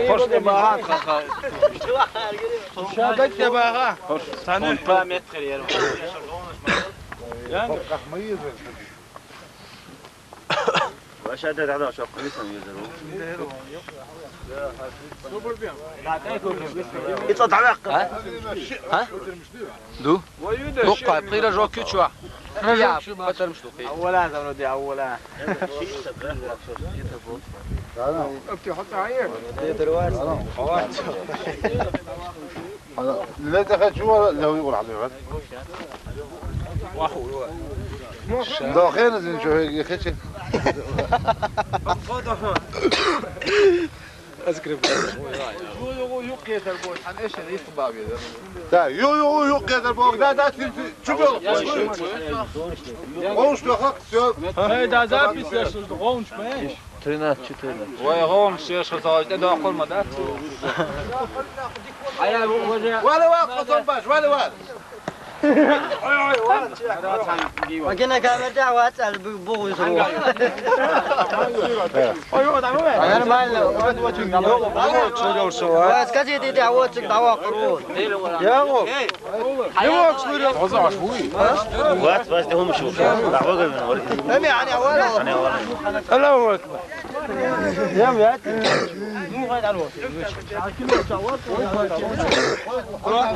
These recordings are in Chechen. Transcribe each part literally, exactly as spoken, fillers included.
Hoş emaat, kaka. Şadak ya bağa. Hoş. Sen on pa metr yer. Vaş hada da şo kuysa yüzer. Hiç o da yok. Ha? Du? Yok, kayıp, kıyra yok, hiç var. Ya, batarım şu kıyı. Awwala, zaman o diye awwala. Öptü, hatta hayır. Ana, ne de kaçı var, ne uygun alıyor. Daxil edin şu geçin. Azkırım. Yok, yok, yok, yeter bu. Hani eşe, ne istibabi yeter. Da, yok, yok, yok, yeter bu. Da, da, siz, siz, çıkıyor. Konuşma, hak, söz. Hey, da, запись yaşıldı, konuşma, hey. Тринадцать, четырнадцать. Vay, oğlum, şey, şu saatte daha olmadı. Vale, vale, Hasan Baş, vale, vale. Makine kamera da whatsapp bu, bu uzun. Нормально. Скажите, да, вот, да, вот. Я вот. Вас, вас, да, هم شو. Да, вот, говорю. Allahu Ekber.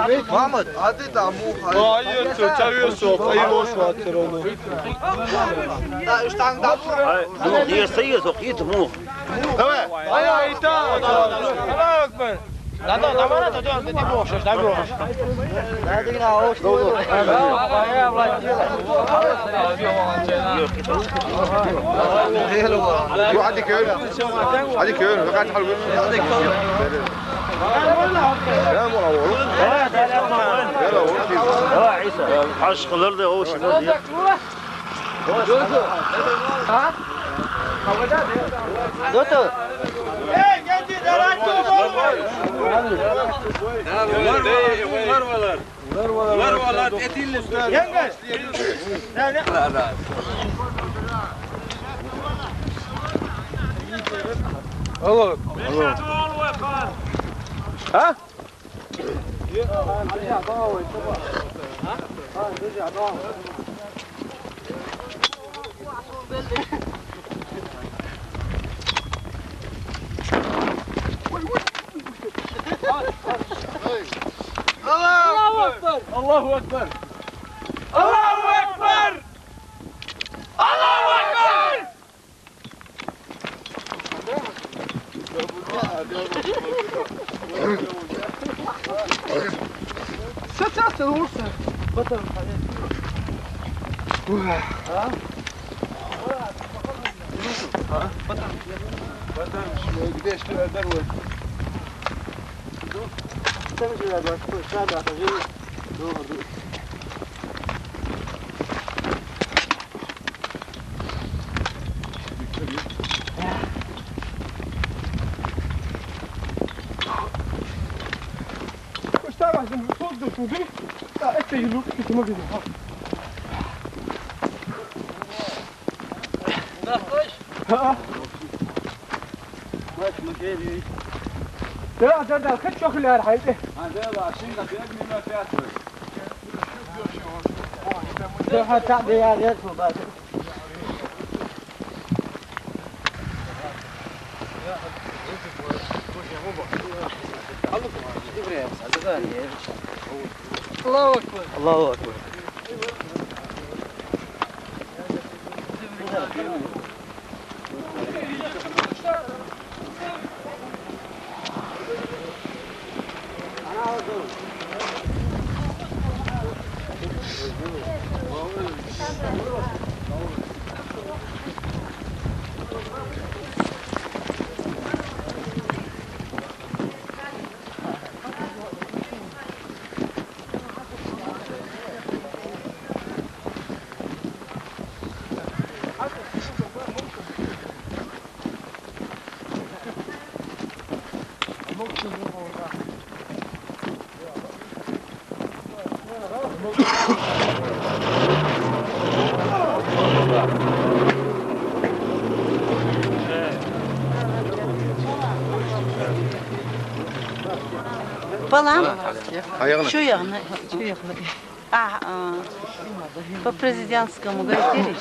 Мухаммад, а ты там муха. Hayır, hayır, hayır. Да, уж там, да, муха. Ay, bu diye sayı yok, it mu. Давай. Ay, ay, tamam. Allahu Ekber. Lan da, lan bana da dön, dedi, bu okşuyor, lan bu okşuyor. Hadi yine hoş bulduk. Yok, hadi kör. Hadi kör. Kaç hal bu? Selam oğlum. Selam oğlum. Selam oğlum. Aşklar da o şimdi. Dotu. Var var. Var var. Yengeç. Alo. Alo. Ha? Allahu Ekber! Allahu Ekber! Allahu Ekber! Allahu Ekber! Сейчас, сейчас, ты лучше. Потом, а? Потом. Потом. Где, что я здоровый? Там же я, да, что, что, да, живу. Долго, долго. Está mais um pouco do fundo. Está, é que tem lucro que tem uma vida. Ah. Mas não quer ir. لا، لا، لا، خد شوف اللي راح يجي. هذا لا، شنو قاعد يبني ما فيها. الله أكبر. الله أكبر. Балам, şu ýagna, şu ýagna. А, а, по президентскому говорите.